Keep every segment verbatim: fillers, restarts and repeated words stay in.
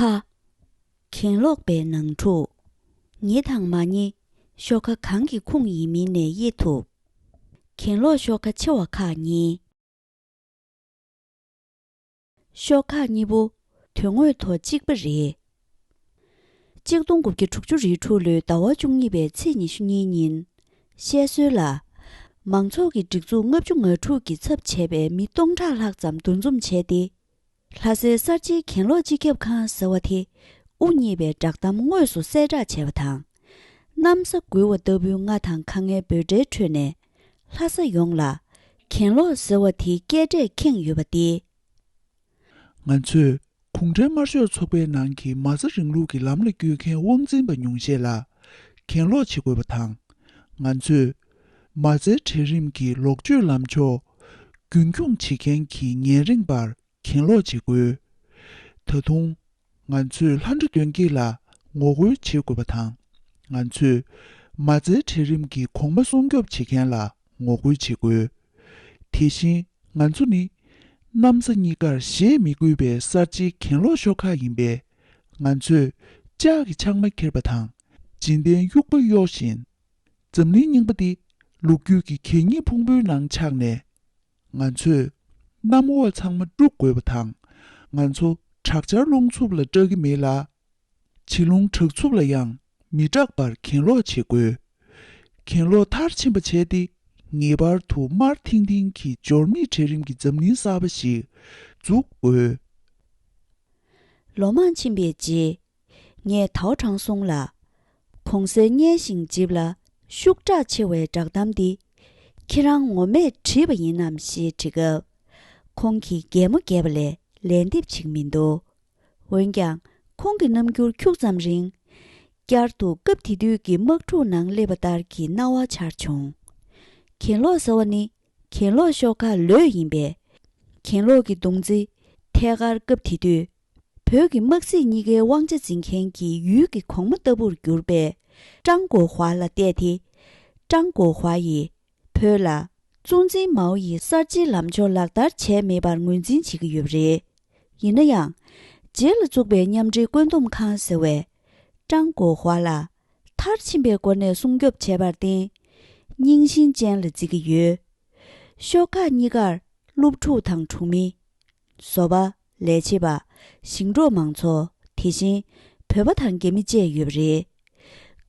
ཁ། གྱེན་ལོག་པའི་ནང་འཁྲུག། ཉེ་དང་མ་ཉེ། ཤོག་ཁ་གང་གི་ཁུངས་ཡིན་མིན་ནས་དབྱེ་ཐུབ། གྱེན་ལོག་ཤོག་ཁ་ཆེ་བ་ཁག་གཉིས། ཤོག་ཁག་གཉིས་པོ་དོན་དངོས་ཐོག་གཅིག་པ་རེད། གཅིག་སྟོང་དགུ་བརྒྱ་དྲུག་ཅུ་རེ་དྲུག་ལོའི་ཟླ་བ་བཅུ་གཉིས་པའི་ཚེས་ཉི་ཤུ་གཉིས་ཉིན། བཤད་སྲོལ་ལ། མང་ཚོགས་ཀྱི་སྒྲིག་འཛུགས་ལྔ་བཅུ་ང་དྲུག་གི་ཚབ་བྱས་པའི་མི་སྟོང་ཕྲག་ལྷག་ཙམ་འདུ་འཛོམས་བྱས་ཏེ། ལྷ་སའི་གསར་བརྗེའི་གྱེན་ལོག་སྤྱི་ཁྱབ་ཁང་ཟེར་བ་དེ་དབུ་བརྙེས་པའི་བསྒྲགས་གཏམ་དངོས་སུ་གསལ་བསྒྲགས་བྱས་པ་དང་། གནམ་ས་འགུལ་བ་ལྟ་བུའི་རྔ་དང་ཁ་ངན་འབོད་སྒྲའི་ཁྲོད་ནས། ལྷ་ས་ཡོངས་ལ་གྱེན་ལོག་ཟེར་བ་དེའི་སྐད་སྒྲས་ཁེངས་ཡོད་པ་སྟེ། ང་ཚོས་གུང་ཁྲན་དམར་ཤོག་ཚོགས་པའི་ནང་གི་མ་རྩ་རིང་ལུགས་ཀྱི་ལམ་ལ་བསྐྱོད་མཁན་དབང་འཛིན་པ་ཉུང་ཤས་ལ་གྱེན་ལོག་བྱེད་དགོས་པ་དང་། ང་ཚོས་མ་རྩའི་གྲལ་རིམ་གྱི་ལོག་སྤྱོད་ལམ་ཕྱོགས་རྒྱུན་འཁྱོངས་བྱེད་མཁན་གྱི་ཉེ་རིང་བར་གྱེན་ལོག་བྱེད་དགོས། ད་དུང་། ང་ཚོས་ལྷ་འདྲེ་གདོན་བགེགས་ལ་ངོ་རྒོལ་བྱེད་དགོས་པ་དང་། ང་ཚོས་མ་རྩའི་གྲལ་རིམ་གྱི་གོང་མ་སྲུང་སྐྱོབ་བྱེད་མཁན་ལ་ངོ་རྒོལ་བྱེད་དགོས། དེ་བཞིན་ང་ཚོ་ནི་གནམ་ས་གཉིས་ཀར་བཞེས་མི་དགོས་པའི་གསར་བརྗེའི་གྱེན་ལོག་ཤོག་ཁག་ཡིན་པས། ང་ཚོས་ལྕགས་ཀྱི་ཕྱགས་མ་འཁྱེར་པ་དང་། འཇིན་རྟེན་དབྱུག་པ་གཡོག་བཞིན། འཛམ་གླིང་རྙིང་པ་འདི་ལོ་རྒྱུས་ཀྱི་གད་སྙིགས་ཕུང་པོའི་ནང་ཆགས་ནས། ང་ཚོས་གནམ་འོག་ཚང་མ་དཀྲུག་དགོས་པ་དང་། ང་ཚོ་དྲག་ཆར་རླུང་འཚུབ་ལ་སྐྲག་གི་མེད་ལ། བྱེ་རླུང་དྲག་འཚུབ་ལ་ཡང་མི་སྐྲག་པར་གྱེན་ལོག་བྱེད་དགོས། གྱེན་ལོག་མཐར་ཕྱིན་པ་བྱས་ཏེ། ངེས་པར་དུ་དམར་ཐིང་ཐིང་གི་འབྱོར་མེད་གྲལ་རིམ་གྱི་འཛམ་གླིང་གསར་པ་ཞིག་འཛུགས་དགོས། ལོ་མང་ཕྱིན་པའི་རྗེས། ངས་ཐའོ་ཁྲང་སུང་ལ། གོང་གསལ་སྙན་ཞིང་འཇིབས་ལ་ཤུགས་དྲག་ཆེ་བའི་བསྒྲགས་གཏམ་འདི། ཁྱེད་རང་ངོ་མས་བྲིས་པ་ཡིན་ནམ་ཞེས་དྲིས་སྐབས། ཁོང་གིས་གད་མོ་བགད་པ་ལས་ལན་འདེབས་བྱེད་ཀྱི་མི་འདུག། འོན་ཀྱང་ཁོང་གི་རྣམ་འགྱུར་འཁྱུག་ཙམ་རིང་། བསྐྱར་དུ་སྐབས་དེ་དུས་ཀྱི་དམག་འཁྲུག་ནང་སླེབས་པ་ལྟར་གྱི་སྣང་བ་འཆར་བྱུང་། གྱེན་ལོག་ཟེར་བ་ནི་གྱེན་ལོག་ཤོག་ཁག་ལོས་ཡིན་པས། གྱེན་ལོག་གི་མདུང་རྩེ་ཐད་ཀར་སྐབས་དེ་དུས། བོད་ཀྱི་དམག་སྲིད་གཉིས་ཀའི་དབང་ཆ་འཛིན་མཁན་གྱི་ཡུལ་གྱི་གོང་མ་ལྟ་བུར་གྱུར་པའི་ཀྲང་གོ་ཧྭ་ལ་གཏད་དེ། ཀྲང་གོ་ཧྭ་ཡིས་བོད་ལ་གཙོ་འཛིན་མའོ་ཡི་གསར་བརྗེའི་ལམ་ཕྱོགས་ལག་བསྟར་བྱས་མེད་པར་ངོས་འཛིན་བྱེད་ཀྱི་ཡོད་པ་རེད། ཡིན་ན་ཡང་། རྗེས་ལ་བཙུགས་པའི་མཉམ་འབྲེལ་བཀོད་འདོམས་ཁང་ཟེར་བས། ཀྲང་གོ་ཧྭ་ལ་མཐར་ཕྱིན་པའི་སྒོ་ནས་སྲུང་སྐྱོབ་བྱས་པར་བརྟེན། རྙིང་ཞེན་ཅན་ལ་བརྩི་གི་ཡོད། ཤོག་ཁག་གཉིས་ཀར་སློབ་ཕྲུག་དང་གྲོང་མི། བཟོ་པ། ལས་བྱེད་པ། ཞིང་འབྲོག་མང་ཚོགས། དེ་བཞིན་བོད་པ་དང་རྒྱ་མི་བཅས་ཡོད་པ་རེད།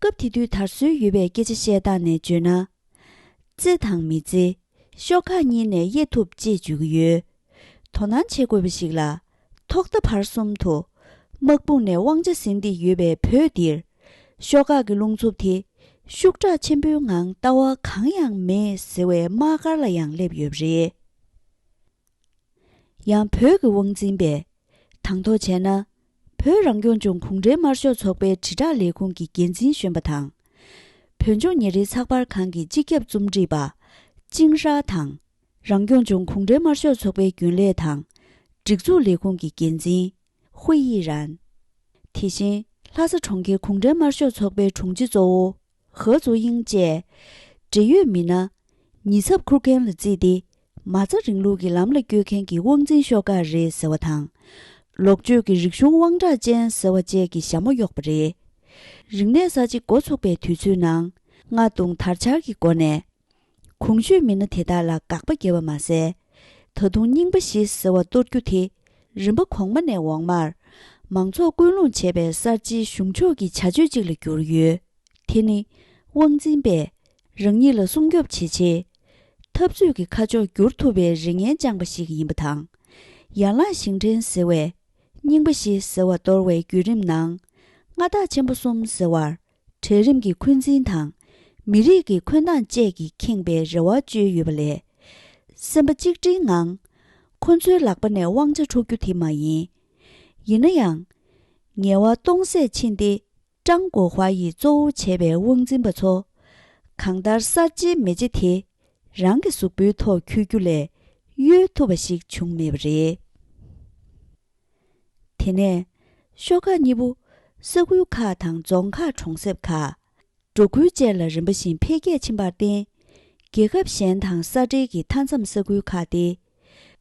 སྐབས་དེ་དུས་དར་སྲོལ་ཡོད་པའི་སྐད་ཆ་བཤད་སྟངས་ནས་བརྗོད་ན། རྩེ་དང་མི་རྩེ། ཤོག་ཁག་གཉིས་ནས་དབྱེ་ཐུབ་ཅེས་བརྗོད་ཀྱི་ཡོད། དོ་སྣང་བྱེད་དགོས་པ་ཞིག་ལ། ཐོག་མཐའ་བར་གསུམ་དུ། དམག་དཔུང་ནས་དབང་ཆ་ཟིན་ཏེ་ཡོད་པའི་བོད་འདིར། ཤོག་ཁག་གི་རླུང་འཚུབ་དེ། ཤུགས་དྲག་ཆེན་པོའི་ངང་ལྟ་བ་གང་ཡང་མེད་ཟེར་བའི་དམག་སྒར་ལ་ཡང་སླེབས་ཡོད་པ་རེད། ཡང་བོད་ཀྱི་དབང་འཛིན་པས། དང་ཐོག་བྱས་ན། བོད་རང་སྐྱོང་ལྗོངས་གུང་ཁྲན་དམར་ཤོག་ཚོགས་པའི་དྲིལ་བསྒྲགས་ལས་ཁུངས་ཀྱི་འགན་འཛིན་གཞོན་པ་དང་། བོད་ལྗོངས་ཉིན་རེའི་ཚགས་པར་ཁང་གི་སྤྱི་ཁྱབ་རྩོམ་སྒྲིག་པ། ཅིང་ཧྲ་དང་། རང་སྐྱོང་ལྗོངས་གུང་ཁྲན་དམར་ཤོག་ཚོགས་པའི་རྒྱུན་ལས་དང་། སྒྲིག་འཛུགས་ལས་ཁུངས་ཀྱི་འགན་འཛིན། ཧུའེ་ཡི་རན། དེ་བཞིན་ལྷ་ས་གྲོང་ཁྱེར་གུང་ཁྲན་དམར་ཤོག་ཚོགས་པའི་དྲུང་ཆེ་གཙོ་བོ། ཧེ་ཙུའུ་དབྱིང་བཅས། འབྲེལ་ཡོད་མི་སྣ། ཉེས་ཚབས་འཁུར་མཁན་ལ་བརྩིས་ཏེ། མ་རྩ་རིང་ལུགས་ཀྱི་ལམ་ལ་བསྐྱོད་མཁན་གྱི་དབང་འཛིན་ཤོག་ཁག་རེད་ཟེར་བ་དང་། ལོག་སྤྱོད་ཀྱི་རིག་གཞུང་དབང་གྲགས་ཅན་ཟེར་བ་བཅས་ཀྱི་ཞྭ་མོ་གཡོགས་པ་རེད། རིག་གནས་གསར་བརྗེ་འགོ་ཚུགས་པའི་དུས་ཚོད་ནང་། རྔ་བརྡུང་དར་འཕྱར་གྱི་སྒོ་ནས། གོང་ཞུས་མི་སྣ་དེ་དག་ལ་དགག་པ་བརྒྱབ་པ་མ་ཟད། ད་དུང་རྙིང་པ་བཞི་ཟེར་བ་གཏོར་རྒྱུ་དེ། རིམ་པ་གོང་མ་ནས་འོག་མར། མང་ཚོགས་སྐུལ་སློང་བྱས་པའི་གསར་བརྗེའི་གཞུང་ཕྱོགས་ཀྱི་བྱ་སྤྱོད་ཅིག་ལ་གྱུར་ཡོད། དེ་ནི། དབང་འཛིན་པས། རང་ཉིད་ལ་སྲུང་སྐྱོབ་བྱེད་ཆེད། འཐབ་རྩོད་ཀྱི་ཁ་ཕྱོགས་བསྒྱུར་ཐུབ་པའི་རེ་ངན་བཅངས་པ་ཞིག་ཡིན་པ་དང་། ཡན་ལག་ཞིང་བྲན་ཟེར་བས། རྙིང་པ་བཞི་ཟེར་བ་གཏོར་བའི་བརྒྱུད་རིམ་ནང་། མངའ་བདག་ཆེན་པོ་གསུམ་ཟེར་བར། གྲལ་རིམ་གྱི་འཁོན་འཛིན་དང་། མི་རིགས་ཀྱི་འཁོན་སྡང་བཅས་ཀྱིས་ཁེངས་པའི་རེ་བ་བཅོལ་ཡོད་པ་ལས། སེམས་པ་གཅིག་སྒྲིལ་ངང་། ཁོ་ཚོའི་ལག་པ་ནས་དབང་ཆ་འཕྲོག་རྒྱུ་དེ་མ་ཡིན། ཡིན་ན་ཡང་། ངལ་བ་སྟོང་ཟད་ཕྱིན་ཏེ། ཀྲང་གོ་ཧྭ་ཡིས་གཙོ་བོ་བྱས་པའི་དབང་འཛིན་པ་ཚོ། གང་ལྟར་གསར་བརྗེའི་མེ་ལྕེ་དེ། རང་གི་གཟུགས་པོའི་ཐོག་འཁྱུད་རྒྱུ་ལས། གཡོལ་ཐུབ་པ་ཞིག་བྱུང་མེད་པ་རེད། དེ་ནས། ཤོག་ཁག་གཉིས་པོ། ས་ཁུལ་ཁག་དང་རྫོང་ཁག་གྲོང་གསེབ་ཁག་འབྲོག་ཁུལ་བཅས་ལ་རིམ་པ་བཞིན་འཕེལ་རྒྱས་ཕྱིན་པར་བརྟེན། རྒྱལ་ཁབ་གཞན་དང་ས་འབྲེལ་གྱི་མཐའ་མཚམས་ས་ཁུལ་ཁག་སྟེ།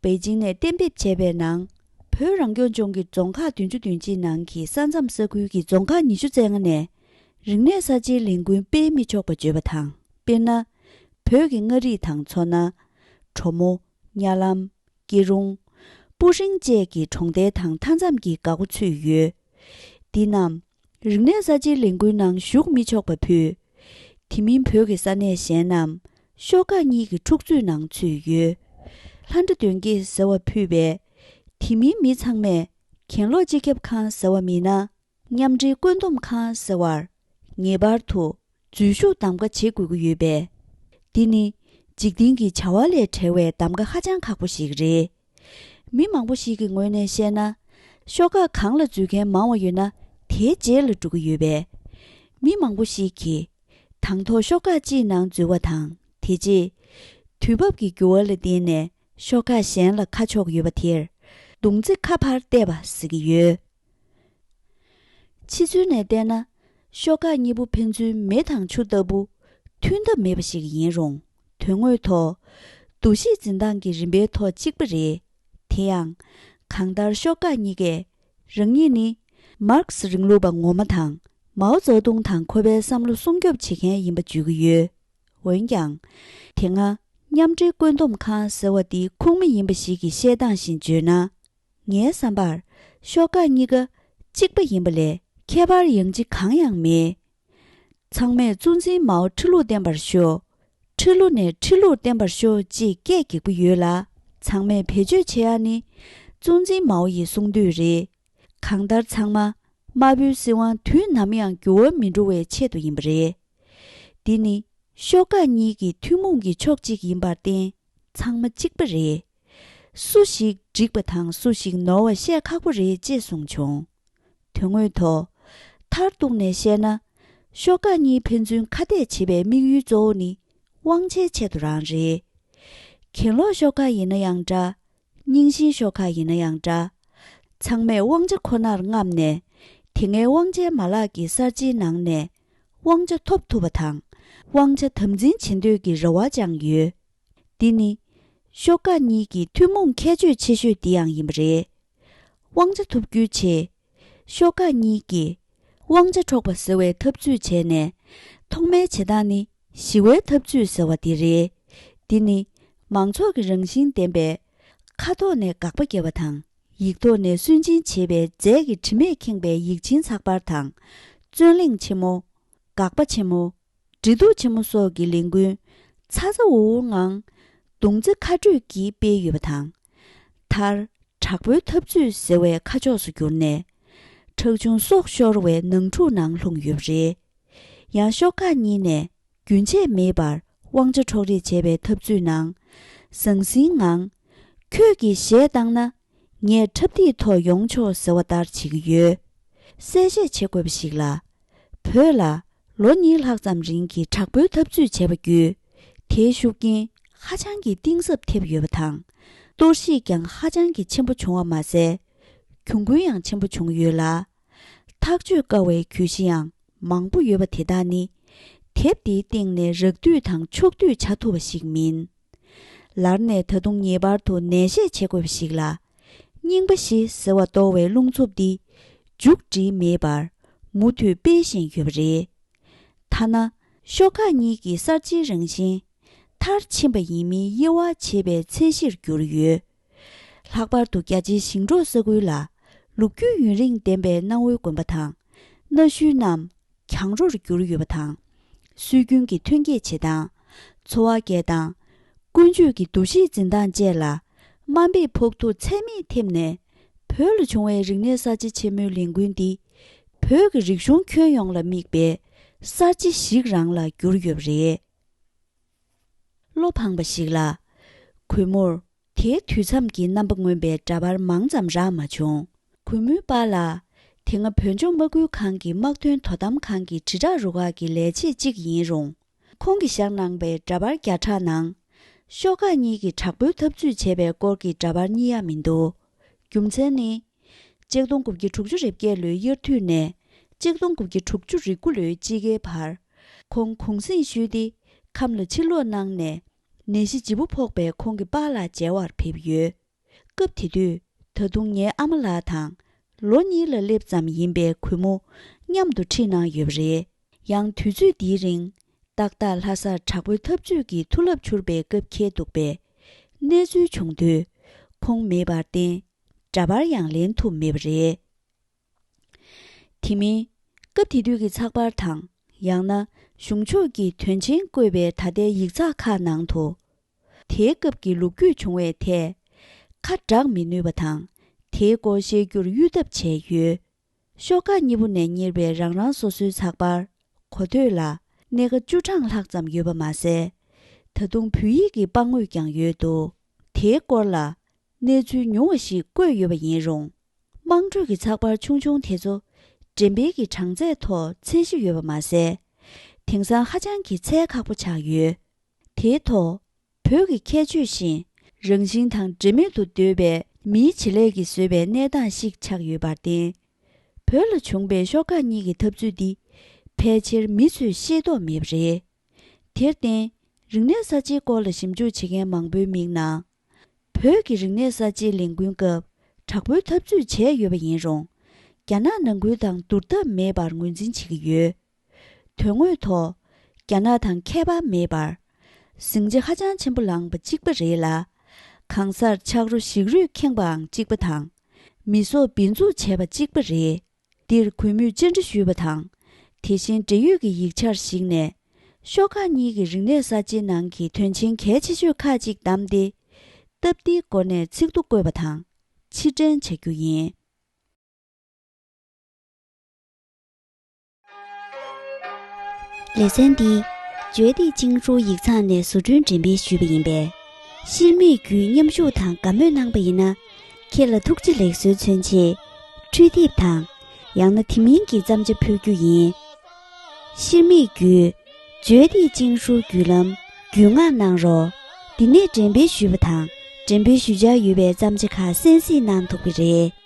པེ་ཅིང་ནས་གཏན་འབེབས་བྱས་པའི་ནང་། བོད་རང་སྐྱོང་ལྗོངས་ཀྱི་རྫོང་ཁག་བདུན་ཅུ་དོན་གཅིག་ནང་གི་ས་མཚམས་ས་ཁུལ་གྱི་རྫོང་ཁག་ཉི་ཤུ་རྩ་ལྔ་ནས་རིག་གནས་གསར་བརྗེའི་ལས་འགུལ་སྤེལ་མི་ཆོག་པ་བརྗོད་པ་དང་། དཔེར་ན། བོད་ཀྱི་མངའ་རིས་དང་མཚོ་སྣ། གྲོ་མོ། གཉའ་ལམ། སྐྱིད་རོང་། སྤུ་ཧྲེང་བཅས་ཀྱི་གྲོང་རྡལ་དང་མཐའ་མཚམས་ཀྱི་འགག་སྒོ་ཚུད་ཡོད། འདི་རྣམས་རིག་གནས་གསར་བརྗེའི་ལས་འགུལ་ནང་ཞུགས་མི་ཆོག་པ་ཕུད། དེ་མིན་བོད་ཀྱི་ས་གནས་གཞན་རྣམས་ཤོག་ཁག་གཉིས་ཀྱི་འཁྲུག་རྩོད་ནང་ཚུད་ཡོད། ལྷ་འདྲེ་གདོན་བགེགས་ཟེར་བ་ཕུད་པས། དེ་མིན་མི་ཚང་མས་གྱེན་ལོག་སྤྱི་ཁྱབ་ཁང་ཟེར་བ་མིན་ན། མཉམ་འབྲེལ་བཀོད་འདོམས་ཁང་ཟེར་བར་ངེས་པར་དུ་འཛུལ་ཞུགས་གདམ་ག་བྱེད་དགོས་ཀྱི་ཡོད་པས། འདི་ནི་འཇིག་རྟེན་གྱི་བྱ་བ་ལས་བྲལ་བའི་གདམ་ག་ཧ་ཅང་ཁག་པོ་ཞིག་རེད། མི་མང་པོ་ཞིག་གི་ངོས་ནས་བཤད་ན། ཤོག་ཁག་གང་ལ་འཛུལ་མཁན་མང་བ་ཡོད་ན་དེའི་རྗེས་ལ་འགྲོ་གི་ཡོད་པས། མི་མང་པོ་ཞིག་གིས་དང་ཐོག་ཤོག་ཁག་གཅིག་ནང་འཛུལ་བ་དང་། དེ་རྗེས་དུས་བབ་ཀྱི་འགྱུར་བ་ལ་བརྟེན་ནས་ཤོག་ཁག་གཞན་ལ་ཁ་ཕྱོགས་ཡོད་པ་དེར་མདུང་རྩེ་ཁ་ཕར་གཏད་པ་ཟེར་གྱི་ཡོད། ཕྱི་ཚུལ་ནས་བལྟས་ན། ཤོག་ཁག་གཉིས་པོ་ཕན་ཚུན་མེ་དང་ཆུ་ལྟ་བུ་མཐུན་ཐབས་མེད་པ་ཞིག་ཡིན་རུང་། དོན་དངོས་ཐོག་འདུ་ཤེས་འཛིན་སྟངས་ཀྱི་རིམ་པའི་ཐོག་གཅིག་པ་རེད། དེ་ཡང་། གང་ལྟར་ཤོག་ཁག་གཉིས་ཀས་རང་ཉིད་ནི་མར་ཁེ་སི་རིང་ལུགས་པ་ངོ་མ་དང་མའོ་ཙེ་ཏུང་དང་ཁོ་པའི་བསམ་བློ་སྲུང་སྐྱོབ་བྱེད་མཁན་ཡིན་པ་བརྗོད་ཀྱི་ཡོད། འོན་ཀྱང་། དེ་སྔ་མཉམ་འབྲེལ་བཀོད་འདོམས་ཁང་ཟེར་བ་འདི་ཁུངས་མེད་ཡིན་པ་ཞིག་གི་བཤད་སྟངས་བཞིན་བརྗོད་ན། ངའི་བསམ་པར་ཤོག་ཁག་གཉིས་ཀ་གཅིག་པ་ཡིན་པ་ལས་ཁྱད་པར་ཡང་ཅི་གང་ཡང་མེད། ཚང་མས་གཙོ་འཛིན་མའོ་ཁྲི་ལུགས་བརྟན་པར་ཤོག་ཁྲི་ལུགས་ནས་ཁྲི་ལུགས་བརྟན་པར་ཤོག་ཅེས་སྐད་རྒྱག་གི་ཡོད་ལ། ཚང་མས་བེད་སྤྱོད་བྱེད་ཡ་ནི་གཙོ་འཛིན་མའོ་ཡི་གསུང་དོད་རེད། གང་ལྟར་ཚང་མ་དམར་པོའི་སྲིད་དབང་དུས་ནམ་ཡང་འགྱུར་བ་མི་འགྲོ་བའི་ཆེད་དུ་ཡིན་པ་རེད། འདི་ནི་ཤོག་ཁག་གཉིས་ཀྱི་ཐུན་མོང་གི་ཕྱོགས་གཅིག་ཡིན་པར་བརྟེན། ཚང་མ་གཅིག་པ་རེད། སུ་ཞིག་འགྲིག་པ་དང་སུ་ཞིག་ནོར་བ་བཤད་ཁག་པོ་རེད་ཅེས་གསུངས་བྱུང་། དོན་དངོས་ཐོག་མཐར་གཏུགས་ནས་བཤད་ན། ཤོག་ཁག་གཉིས་ཕན་ཚུན་ཁ་གཏད་བྱེད་པའི་དམིགས་ཡུལ་གཙོ་བོ་ནི་དབང་ཆའི་ཆེད་དུ་རང་རེད། གྱེན་ལོག་ཤོག་ཁག་ཡིན་ན་ཡང་འདྲ། རྙིང་ཞེན་ཤོག་ཁག་ཡིན་ན་ཡང་འདྲ། ཚང་མས་དབང་ཆ་ཁོ་ནར་རྔམ་ནས། དེ་སྔའི་དབང་ཆའི་མ་ལག་གི་གསར་བརྗེའི་ནང་ནས་དབང་ཆ་ཐོབ་ཐུབ་པ་དང་། དབང་ཆ་དམ་འཛིན་བྱེད་འདོད་ཀྱི་རེ་བ་བཅངས་ཡོད། འདི་ནི་ཤོག་ཁག་གཉིས་ཀྱི་ཐུན་མོང་ཁྱད་ཆོས་ཆེ་ཤོས་འདི་ཡང་ཡིན་པ་རེད། དབང་ཆ་ཐོབ་རྒྱུའི་ཆེད། ཤོག་ཁག་གཉིས་ཀྱིས་དབང་ཆ་འཕྲོག་པ་ཟེར་བའི་འཐབ་རྩོད་བྱས་ནས། ཐོག་མའི་བྱེད་སྟངས་ནི་ཞི་བའི་འཐབ་རྩོད་ཟེར་བ་འདི་རེད། འདི་ནི་མང་ཚོགས་ཀྱི་རང་བཞིན་ལྡན་པའི་ཁ་ཐོག་ནས་དགག་པ་བརྒྱབ་པ་དང་། ཡིག་ཐོག་ནས་སུན་འབྱིན་བྱེད་པའི་རྫས་ཀྱི་དྲི་མས་ཁེངས་པའི་ཡིག་ཆེན་ཚགས་པར་དང་། རྩོད་གླེང་ཆེན་མོ། དགག་པ་ཆེན་མོ། འབྲེལ་གཏུག་ཆེན་མོ་སོགས་ཀྱི་ལས་འགུལ་ཚ་ཚ་འུར་འུར་ངང་མདུང་རྩེ་ཁ་སྤྲོད་ཀྱིས་སྤེལ་ཡོད་པ་དང་། མཐར་དྲག་པོའི་འཐབ་རྩོད་ཟེར་བའི་ཁ་ཕྱོགས་སུ་གྱུར་ནས། ཁྲག་ཆུང་སྲོག་ཤོར་བའི་ནང་འཁྲུག་ནང་ལྷུང་ཡོད་པ་རེད། ཡང་ཤོག་ཁག་གཉིས་ནས་རྒྱུན་ཆད་མེད་པར་དབང་ཆ་འཕྲོག་རེས་བྱས་པའི་འཐབ་རྩོད་ནང་། ཟང་ཟིང་ངང་། ཁྱོད་ཀྱིས་གཞས་བཏང་ན། ངས་འཁྲབ་སྟེགས་ཐོག་ཡོང་ཆོག་ཟེར་བ་ལྟར་བྱེད་ཀྱི་ཡོད། གསལ་བཤད་བྱེད་དགོས་པ་ཞིག་ལ། བོད་ལ་ལོ་གཉིས་ལྷག་ཙམ་རིང་གི་དྲག་པོའི་འཐབ་རྩོད་བྱས་པ་བརྒྱུད། དེའི་ཤུགས་རྐྱེན་ཧ་ཅང་གི་གཏིང་ཟབ་ཐེབས་ཡོད་པ་དང་། གཏོར་བཤིག་ཀྱང་ཧ་ཅང་གི་ཆེན་པོ་བྱུང་བ་མ་ཟད། གྱོང་གུན་ཡང་ཆེན་པོ་བྱུང་ཡོད་ལ། ཐག་གཅོད་དཀའ་བའི་གྱོད་གཞི་ཡང་མང་པོ་ཡོད་པ་དེ་དག་ནི། དེབ་འདིའི་སྟེང་ནས་རགས་བསྡུས་དང་ཕྱོགས་བསྡུས་བྱ་ཐུབ་པ་ཞིག་མིན། ལར་ནས་ད་དུང་ངེས་པར་དུ་ནན་བཤད་བྱེད་དགོས་པ་ཞིག་ལ། རྙིང་པ་བཞི་ཟེར་བ་གཏོར་བའི་རླུང་འཚུབ་འདི་མཇུག་སྒྲིལ་མེད་པར་མུ་མཐུད་སྤེལ་བཞིན་ཡོད་པ་རེད། ཐ་ན་ཤོག་ཁག་གཉིས་ཀྱི་གསར་བརྗེའི་རང་བཞིན་མཐར་ཕྱིན་པ་ཡིན་མིན་དབྱེ་བ་ཕྱེ་བའི་ཚད་གཞིར་གྱུར་ཡོད། ལྷག་པར་དུ་རྒྱ་ཆེའི་ཞིང་འབྲོག་ས་ཁུལ་ལ་ལོ་རྒྱུས་ཡུན་རིང་ལྡན་པའི་གནའ་བོའི་དགོན་པ་དང་གནའ་ཤུལ་རྣམས། གྱང་རོར་གྱུར་ཡོད་པ་དང་། སྲོལ་རྒྱུན་གྱི་ཐོན་སྐྱེད་བྱེད་སྟངས། འཚོ་བ་སྐྱེལ་སྟངས། ཀུན་སྤྱོད་ཀྱི་འདུ་ཤེས་འཛིན་སྟངས་བཅས་ལ་དམའ་འབེབས་ཕོག་ཐུག་ཚད་མེད་ཐེབས་ནས། བོད་ལ་བྱུང་བའི་རིག་གནས་གསར་བརྗེ་ཆེན་མོའི་ལས་འགུལ་འདི། བོད་ཀྱི་རིག་གཞུང་ཁྱོན་ཡོངས་ལ་དམིགས་པའི་གསར་བརྗེ་ཞིག་རང་ལ་གྱུར་ཡོད་པ་རེད། བློ་ཕངས་པ་ཞིག་ལ། གུས་མོར། དེའི་དུས་མཚམས་ཀྱི་རྣམ་པ་མངོན་པའི་འདྲ་པར་མང་ཙམ་རག་མ་བྱུང་། གུས་མོའི་པཱ་ལགས། དེ་སྔ་བོད་ལྗོངས་དམག་ཁུལ་ཁང་གི་དམག་དོན་དོ་དམ་ཁང་གི་དྲིལ་བསྒྲགས་རུ་ཁག་གི་ལས་བྱེད་ཅིག་ཡིན་རུང་། ཁོང་གིས་བཞག་གནང་པའི་འདྲ་པར་བརྒྱ་ཕྲག་ནང་། ཤོག་ཁག་གཉིས་ཀྱིས་དྲག་པོའི་འཐབ་རྩོད་བྱས་པའི་སྐོར་གྱི་འདྲ་པར་རྙེད་ཡ་མི་འདུག་རྒྱུ་མཚན་ནི། ཆིག་སྟོང་དགུ་བརྒྱ་དྲུག་ཅུ་རེ་བརྒྱད་ལོའི་དབྱར་དུས་ནས་ཆིག་སྟོང་དགུ་བརྒྱ་དྲུག་ཅུ་རེ་དགུ་ལོའི་དཔྱིད་ཀའི་བར། ཁོང་གུང་གསེང་ཞུས་ཏེ་ཁམས་ལ་ཕྱིར་ལོག་གནང་ནས། ནད་གཞི་ལྗིད་པོ་ཕོག་པས་ཁོང་གི་པཱ་ལགས་མཇལ་བར་ཕེབས་ཡོད། སྐབས་དེ་དུས་ ད་དུང་ངའི་ཨ་མ་ལགས་དང་ལོ་གཉིས་ལ་སླེབས་ཙམ་ཡིན་པའི་གུས་མོ་མཉམ་དུ་ཁྲིད་གནང་ཡོད་པ་རེད། ཡང་དུས་ཚོད་འདིའི་རིང་ཏག་ཏག་ལྷ་སར་དྲག་པོའི་འཐབ་རྩོད་ཀྱི་མཐུ་རླབས་འཕྱུར་བའི་སྐབས་འཁེལ་འདུག་པས། གནས་ཚུལ་བྱུང་དུས་ཁོང་མེད་པར་བརྟེན་འདྲ་པར་ཡང་ལེན་ཐུབ་མེད་པ་རེད། དེ་མིན། སྐབས་དེ་དུས་ཀྱི་ཚགས་པར་དང་ཡང་ན་གཞུང་ཕྱོགས་ཀྱི་དོན་ཆེན་བཀོད་པའི་ད་ལྟའི་ཡིག་ཚགས་ཁག་ནང་དུ། དེའི་སྐབས་ཀྱི་ལོ་རྒྱུས་བྱུང་བའི་ཐད་ཁ་གྲག་མི་ནུས་པ་དང་དེའི་སྐོར་བཤད་རྒྱུར་གཡོལ་ཐབས་བྱས་ཡོད། ཤོག་ཁག་གཉིས་པོ་ནས་གཉེར་བའི་རང་རང་སོ་སོའི་ཚགས་པར་གོ་ཐོས་ལ་སྣེ་ཁ་བཅུ་གྲངས་ལྷག་ཙམ་ཡོད་པ་མ་ཟད། ད་དུང་བོད་ཡིག་གི་པར་ངོས་ཀྱང་ཡོད་འདུག་དེའི་སྐོར་ལ་གནས་ཚུལ་ཉུང་བ་ཞིག་བཀོད་ཡོད་པ་ཡིན་རུང་། དམངས་ཁྲོད་ཀྱི་ཚགས་པར་ཆུང་ཆུང་དེ་ཚོ་འགྲེམས་སྤེལ་གྱི་གྲངས་ཚད་ཐོག་ཚད་གཞི་ཡོད་པ་མ་ཟད། དེང་སང་ཧ་ཅང་གི་འཚོལ་ཁག་པོ་ཆགས་ཡོད། དེའི་ཐོག་བོད་ཀྱི་ཁྱད་ཆོས་བཞིན་རང་བཞིན་དང་འབྲེལ་མེད་དུ་སྡོད་པའི་མིའི་བྱེད་ལས་ཀྱིས་བཟོས་པའི་གནས་སྟངས་ཤིག་ཆགས་ཡོད་པར་བརྟེན། བོད་ལ་བྱུང་པའི་ཤོག་ཁག་གཉིས་ཀྱི་འཐབ་རྩོད་འདི་ཕལ་ཆེར་མི་ཚོས་ཤེས་རྟོགས་མེད་པ་རེད། དེར་བརྟེན། རིག་གནས་གསར་བརྗེའི་སྐོར་ལ་ཞིབ་འཇུག་བྱེད་མཁན་མང་པོའི་མིག་ནང་། བོད་ཀྱི་རིག་གནས་གསར་བརྗེའི་ལས་འགུལ་སྐབས་དྲག་པོའི་འཐབ་རྩོད་བྱས་ཡོད་པ་ཡིན་རུང་། རྒྱ་ནག་ནང་ཁུལ་དང་བསྡུར་ཐབས་མེད་པར་ངོས་འཛིན་བྱེད་ཀྱི་ཡོད། དོན་དངོས་ཐོག་རྒྱ་ནག་དང་ཁྱད་པར་མེད་པར། ཟིང་ཆ་ཧ་ཅང་ཆེན་པོ་ལངས་པ་གཅིག་པ་རེད་ལ། གང་སར་ཆག་རོ་ཞིག་རུས་ཁེངས་པའང་གཅིག་པ་དང་། མི་སྲོག་འབིན་འཛུགས་བྱས་པ་གཅིག་པ་རེད། འདིར་གུས་མོས་བཅར་འདྲི་ཞུས་པ་དང་། དེ་བཞིན་འབྲེལ་ཡོད་ཀྱི་ཡིག་ཆར་གཞིགས་ནས། ཤོག་ཁག་གཉིས་ཀྱི་རིག་གནས་གསར་བརྗེའི་ནང་གི་དོན་ཆེན་གལ་ཆེ་ཤོས་ཁག་ཅིག་བདམས་ཏེ། སྟབས་བདེའི་སྒོ་ནས་ཚིག་ཐོ་བཀོད་པ་དང་། ཕྱིར་དྲན་བྱ་རྒྱུ་ཡིན། ལེ་ཚན་འདི་བརྗོད་བདེ་ཅིང་ཧྲུའུ་ཡིག་ཚང་ནས་བཟོ་སྐྲུན་འགྲེམས་སྤེལ་ཞུས་པ་ཡིན་པས། ཤེར་མིག་བརྒྱུད་མཉམ་ཞུགས་དང་དགའ་མོས་གནང་པ་ཡིན་ན། ཁྱེད་ལ་ཐུགས་རྗེ་ལེགས་གསོལ་མཚོན་ཆེད། འཕྲུལ་དེབ་དང་། ཡང་ན་དེ་མིན་གྱི་བརྩམས་བྱ་ཕུལ་རྒྱུ་ཡིན། ཤེར་མིག་བརྒྱུད། བརྗོད་བདེ་ཅིང་ཧྲུའུ་བརྒྱུད་ལམ་བརྒྱུད་མངགས་གནང་རོགས། འདི་ནས་འགྲེམས་སྤེལ་ཞུས་པ་དང་། འགྲེམས་སྤེལ་ཞུ་འཆར་ཡོད་པའི་བརྩམས་བྱ་ཁག་གསན་གཟིགས་གནང་ཐུབ་ཀྱི་རེད།